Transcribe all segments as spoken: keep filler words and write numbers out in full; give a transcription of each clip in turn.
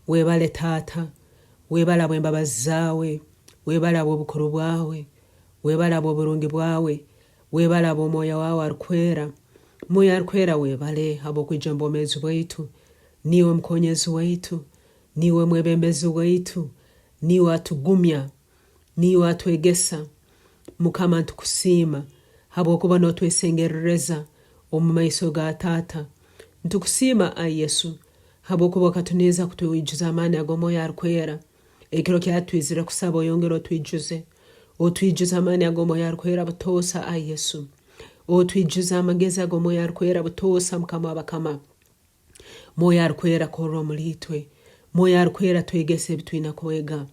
Webale, Taata. Webale habw'embabazi zaawe. Webale habw'obukuru bwawe. Webale habw'oburungi bwawe. Webale habw'omwoyo waawe arukwera. Mwoyo arukwera, webale habw'okwija omu bwomeezi bwaitu. Niiwe omukonyezi waitu. Niiwe mwebembezi waitu. Niiwe atugumya. Niiwe atwegesa. Mukama, nitukusiima habwokuba nootwesengerereza omu maiso ga Taata. Nitukusiima, ai Yesu, habwokuba okatuniiza kutwijuza amaani ag'Omwoyo Arukwera. Ekiro kya twizire kusaba oyongere otwijuze. Otwijuze amaani ag'Omwoyo Arukwera butoosa, ai Yesu. Otwijuze amagezi ag'Omwoyo Arukwera butoosa, Mukama w'abakama. Mwoyo Arukwera, korra omuli itwe. Mwoyo Arukwera, twegese ebi twina kwega.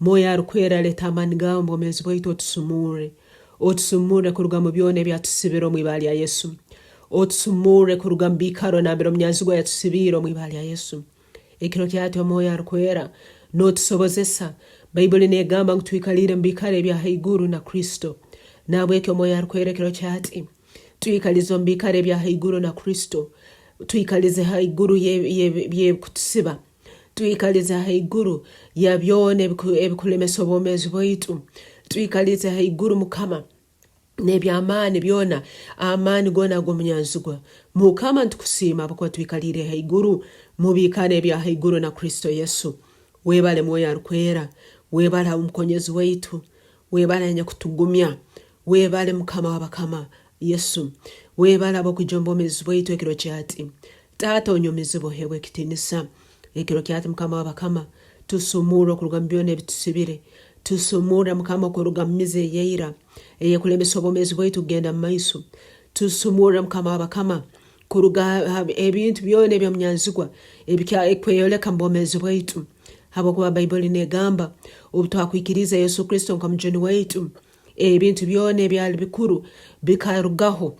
Mwoyo Arukwera, leeta amaani gaawe omu bwomeezi bwaitu, otusumurre. Otusumurre kuruga mu byona ebyatusibire omu ibara lya Yesu. Otusumurre kuruga mu biikaro nambere omunyanzigwa yatusibiire omu ibara lya Yesu. Ekiro kyati, Omwoyo Arukwera, nootusobozesa. Baibuli neegamba ngu twikaliire omu biikaro ebya haiguru na Kristo. Nahabweki Omwoyo Arukwera ekiro kyati, twikalize omu biikaro ebya haiguru na Kristo. Twikalize haiguru ye-, ye-, y'ebikutusiba. Twikalize haiguru ya byona ebiku-, ebikulemesa obwomeezi bwaitu. Twikalize haiguru, Mukama, n'eby'amaani byona, amaani goona ag'omunyanzigwa. Mukama, nitukusiima habwokuba twikaliire haiguru, mu biikaro ebya haiguru na Kristo Yesu. Webale, Mwoyo Arukwera. Webale, Omukonyezi waitu. Webale, anyakutugumya. Webale, Mukama w'abakama, Yesu. Webale habw'okwija omu bwomeezi bwaitu ekiro kyati. Taata, onyomezibwe, oheebwe ekitiinisa. Ekiro kyati, Mukama w'abakama, tusumurre okuruga mu byona ebitusibire. Tusumurre, Mukama, okuruga mu mize eya ira, ey'ekulemesa obwomeezi bwaitu kugenda mu maiso. Tusumurre, Mukama w'abakama, kuruga ha, ha ebintu byona eby'omunyanzigwa ebikya-, ebikweyoleka mu bwomeezi bwaitu. Habwokuba Baibuli neegamba, obu twakwikiriza Yesu Kristo nka Mujuni waitu, ebintu byona ebyali bikuru bikarugaho,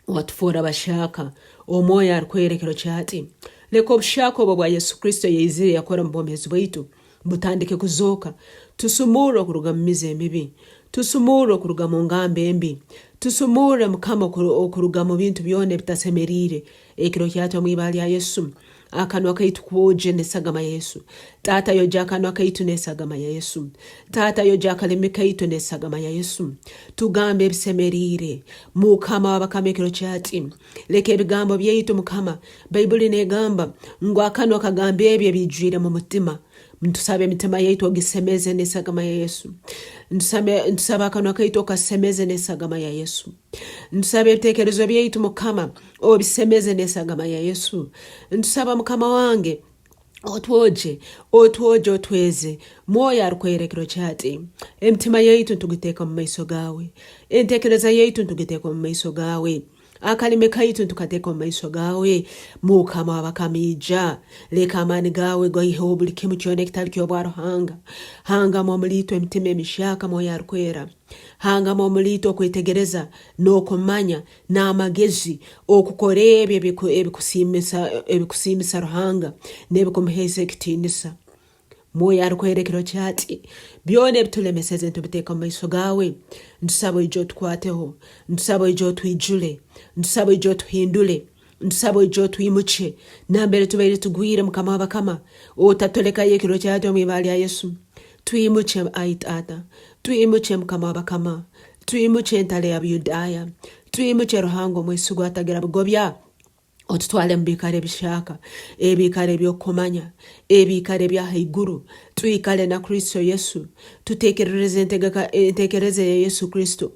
watufoora bahyaka. Omwoyo Arukwera ekiro kyati, leka obuhyaka obu obwa Yesu Kristo yaizire yakora mu bwomeezi bwaitu butandike kuzooka. Tusumurre okuruga mu mize emibi. Tusumurre okuruga mu ngamba embi. Tusumurre, Mukama, okuru-, okuruga mu bintu byona ebitasemeriire. Ekiro kyati omu ibara lya Yesu, akanwa kaitu kwoje n'esagama ya Yesu. Taata, yoja akanwa kaitu n'esagama ya Yesu. Taata, yoja akalimi kaitu n'esagama ya Yesu. Tugambe ebisemeriire. Mukama w'abakama, ekiro kyati, leka ebigambo byaitu, Mukama. Baibuli neegamba ngu akanwa kagamba ebyo ebiijwire mu mutima. Ntusaba emitima yaitu ogisemeze n'esagama ya Yesu. Ntusame-, ntusaba akanwa kaitu okasemeze n'esagama ya Yesu. Ntusaba ebitekerezo byaitu, Mukama, obisemeze n'esagama ya Yesu. Ntusaba, Mukama wange, otwoje, otwoje, otweze. Mwoyo Arukwera, ekiro kyati, emitima yaitu ntugiteeka omu maiso gaawe. Entekereza yaitu ntugiteeka omu maiso gaawe. Akalimi kaitu ntukateeka omu maiso gaawe. Mukama w'abakama, ija. Leka amaani gaawe gaiheho buli kimu kyona ekitali ky'obwa Ruhanga. Hangamu omuli itwe emitima emihyaka, Mwoyo Arukwera. Hangamu omuli itwe okwetegereza n'okumanya n'amagezi okukora ebyo ebiku-, ebikusiimisa, ebikusiimisa Ruhanga n'ebikumuheesa ekitiinisa. Mwoyo Arukwera, ekiro kyati, byona ebitulemeseze ntubiteeka omu maiso gaawe. Ntusaba oije otukwateho. Ntusaba oije otwijule. Ntusaba oije otuhindule. Ntusaba oije otwimukye. Nambere tubaire tugwire, Mukama w'abakama, otatulekayo ekiro kyati omu ibara lya Yesu. Twimukye, ai Taata. Twimukye, Mukama w'abakama. Twimukye, Entale ya Buyudaaya. Twimukye, Ruhanga omwesigwa atagira bugobya. Otutwale omu biikaro ebihyaka, ebiikaro eby'okumanya, ebiikaro ebya haiguru. Twikale na Kristo Yesu. Tutekerereze entegeka-, entekereza ya Yesu Kristo.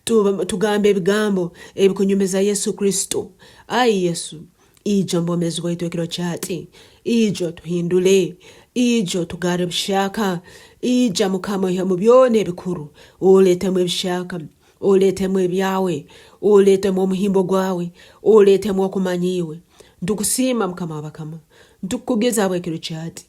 Tu-, tugambe ebigambo ebikunyumiza Yesu Kristo. Ai Yesu, ija omu bwomeezi bwaitu ekiro kyati. Ija otuhindule. Ija otugarre buhyaka. Ija, Mukama, oihemu byona ebikuru. Oleetemu ebihyaka. Oleetemu ebyawe, oleetemu omuhimbo gwawe, oleetemu okumanya iwe. Nitukusiima, Mukama w'abakama. Nitukukugiza habw'ekiro kyati.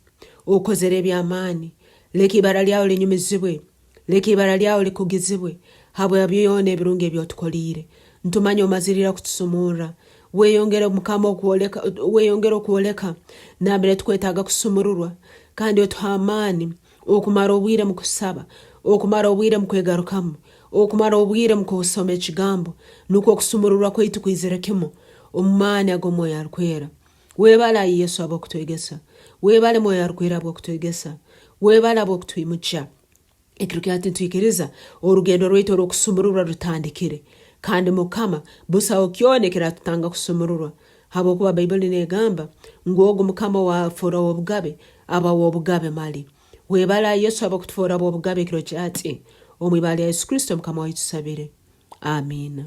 Okozere eby'amaani. Leka ibara lyawe linyumizibwe. Leka ibara lyawe likugizibwe habwa byona ebirungi ebi otukoliire. Nitumanya omazire ira kutusumurra. Weyongere, Mukama, okwoleka, weyongere okwoleka nambere tukwetaaga kusumururwa, kandi otuhe amaani okumara obwire mu kusaba, okumara obwire mu kwegarukamu, okumara obwire mu kusoma ekigambo, nukwo okusumururwa kwaitu kwizire kimu omu maani ag'Omwoyo Arukwera. Webale, Yesu, habw'okutwegesa. Webale Mwoyo Arukwera habw'okutwegesa. Webale habw'okutwimukya. Ekiro kya hati nitwikiriza orugendo rwaitu orw'okusumururwa rutandikire. Kandi Mukama, busaho kyona ekiratutanga kusumururwa. Habwokuba Baibuli negamba ngu, "Ogu Mukama owaafoora ow'obugabe, aba w'obugabe mali." Webale Yesu habw'okutufoora ab'obugabe ekiro kya hati. Omu ibara lya Yesu Kristo Mukama waitu tusabire. Amiina.